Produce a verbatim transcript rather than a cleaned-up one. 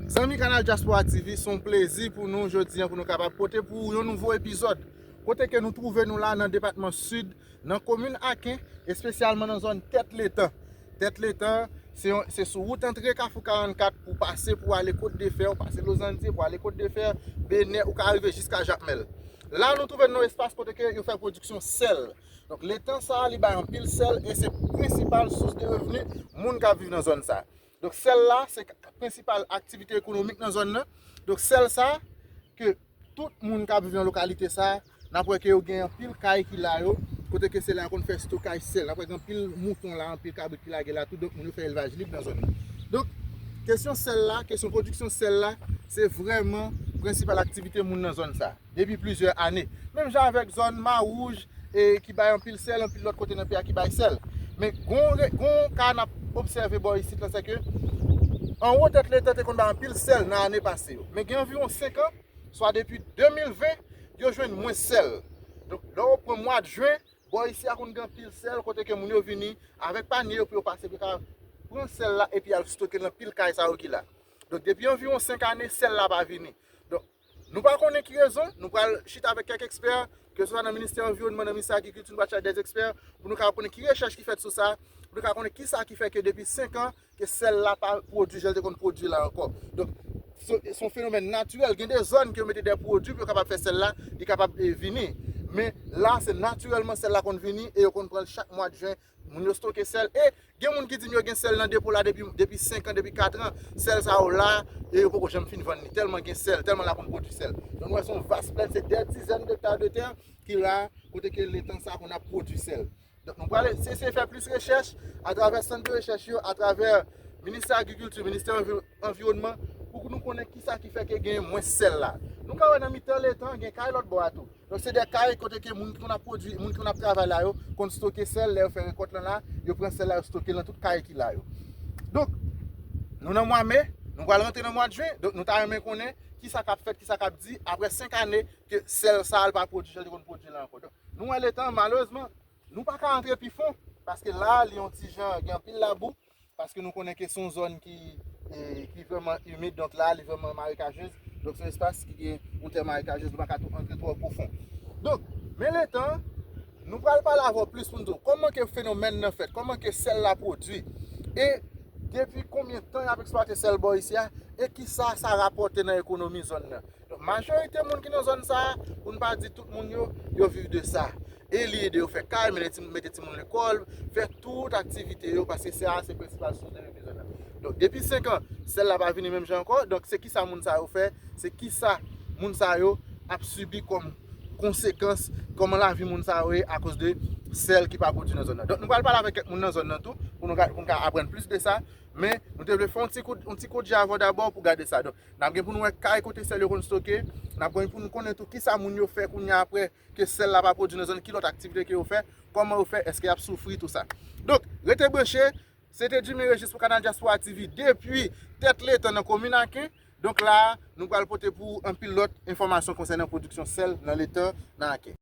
Zanmi Kanal Diaspora T V, se yon plezi pou nou jodi a pou nou kapab pote pou ou yon nouvo epizòd. Kote ke nou twouve nou la nan depatman Sid, nan komin Aken, espesyalman nan zòn Tèt Letan. Tèt Letan, se yon, se sou wout antre Kafou karannkat pou pase pou ale Kot de Fè, ou pase Lozandye pou ale Kot de Fè, Benè, ou ka rive jiska Jakmèl. La, nou twouve nou nan espas kote ke yo fè pwodiksyon sèl. Donk, letan sa a, li bay anpil sèl e se prensipal sous de revni moun k ap viv nan zòn sa a. Donk, sèl la, se k-, prensipal aktivite ekonomik nan zòn nan. Donk, sèl sa, ke tout moun k ap viv nan lokalite sa, n ap wè ke yo gen anpil kay ki la yo, kote ke se la yo konn fè stokaj sèl. N ap wè gen anpil mouton la, anpil kabrit ki lage la tou, donk moun yo fè elvaj lib nan zòn nan. Donk, kesyon sèl la, kesyon pwodiksyon sèl la, se vrèman prensipal aktivite moun nan zòn sa, depi plizyè ane. Menm jan avèk zòn Mawouj, e ki bay anpil sèl, anpil lòt kote nan peyi a ki bay sèl. Men gon re-, gon ka n ap obsève bò isit la, se ke anwo Tèt Letan te konn bay anpil sèl nan ane pase yo. Men gen anviwon senk an, swa depi de mil ven, yo jwenn mwens sèl. Donk, lè w pran mwa de jen, bò isi a konn gen anpil sèl, kote ke moun yo vini avèk panye yo pou yo pase, pou yo ka pran sèl la epi al stoke l nan pil kay sa yo ki la. Donk, depi anviwon senk ane, sèl la pa vini. Donk, nou pa konnen ki rezon, nou pral chita avèk kèk ekspè, ke se swa nan ministè anviwònman, nan ministè agrikilti, nou pral chita avèk dè ekspè, pou nou ka konnen ki rechèch ki fèt sou sa, pou nou ka konnen ki sa ki fè ke depi senk an, ke sèl la pa pwodui jan l te konn pwodui la ankò. Donk, se, se yon fenomèn natirèl. Gen de zòn ke yo mete de pwodui pou yo kapab fè sèl la, li kapab, e, vini. Men la, se natirèlman sèl la konn vini e yo konn pran l chak mwa de jen. Moun yo stoke sèl. E gen moun ki di m yo gen sèl nan depo la depi, depi senk an, depi kat an. Sèl sa yo la, e yo poko janm fin vann li. Tèlman gen sèl, tèlman la konn pwodui sèl. Donk, nou wè se yon vas plèn, se dè dizèn dekta de tè ki la, kote ke letan sa konn ap pwodui sèl. Donk, nou pral eseye fè plis rechèch atravè sant de rechèch yo, atravè Ministè Agrikilti, Ministè Anvi-, Anviwònman, pou nou konnen ki sa ki fè ke gen mwens sèl la. Nou ka wè nan mitan letan, gen kay lòt bò a tou. Donk, se de kay kote ke moun ki konn ap pwodui, moun ki konn ap travay la yo, konn stoke sèl, lè yo fè rekòt lan la, yo pran sèl la, yo stoke l nan tout kay ki la yo. Donk, nou nan mwa me, nou pral rantre nan mwa de jen, donk nou ta renmen konnen ki sa k ap fèt, ki sa k ap di, apre senk ane ke sèl sa a l pa pwodui jan l te konn pwodui la ankò. Donk, nou wè letan, malerezman, nou pa ka antre pi fon, paske la, li yon ti jan, gen anpil labou, paske nou konnen ke se yon zòn ki, e, ki vrèman imid, donk la, li vrèman marekajez, donk se yon espas ki gen yon tè marekajez, nou pa ka tou antre twò pwofon. Donk, men letan, nou pral pale avè w plis pou n di w kòman ke fenomèn nan fèt, kòman ke sèl la pwodui, e depi konbyen tan y ap eksplwate sèl bò isi a, e ki sa sa rapòte nan ekonomi zòn nan. Donk, majorite moun ki nan zòn sa a, pou n pa di tout moun yo, yo viv de sa. E li ede yo fè kay, mete ti, mete timoun lekòl, fè tout aktivite yo, paske sa a se prensipal sous de revni zòn nan. Donk, depi senk an, sèl la pa vini menm jan ankò. Donk, se ki sa moun sa yo fè, se ki sa moun sa yo ap sibi kòm konsekans, kòman lavi moun sa yo ye akoz de sèl ki pa pwodui nan zòn nan. Donk, nou pral pale avèk kèk moun nan zòn nan tou, pou nou ka, pou nou ka aprann plis de sa. Men, nou te vle fè yon ti kout, yon ti kout je avè w dabò pou gade sa. Donk, n ap gen pou nou wè kay kote sèl yo konn stoke. N ap gen pou nou konnen tou ki sa moun yo fè kounye a apre ke sèl la pa pwodui nan zòn, ki lòt aktivite ke yo fè, kòman yo fè, èske y ap soufri, tou sa. Donk, rete branche, se te Jimmy Régis pou Kanal Diaspora T V depi Tèt Letan nan komin Aken. Donk la, nou pral pote pou ou anpil lòt enfòmasyon konsènan pwodiksyon sèl nan letan nan Aken.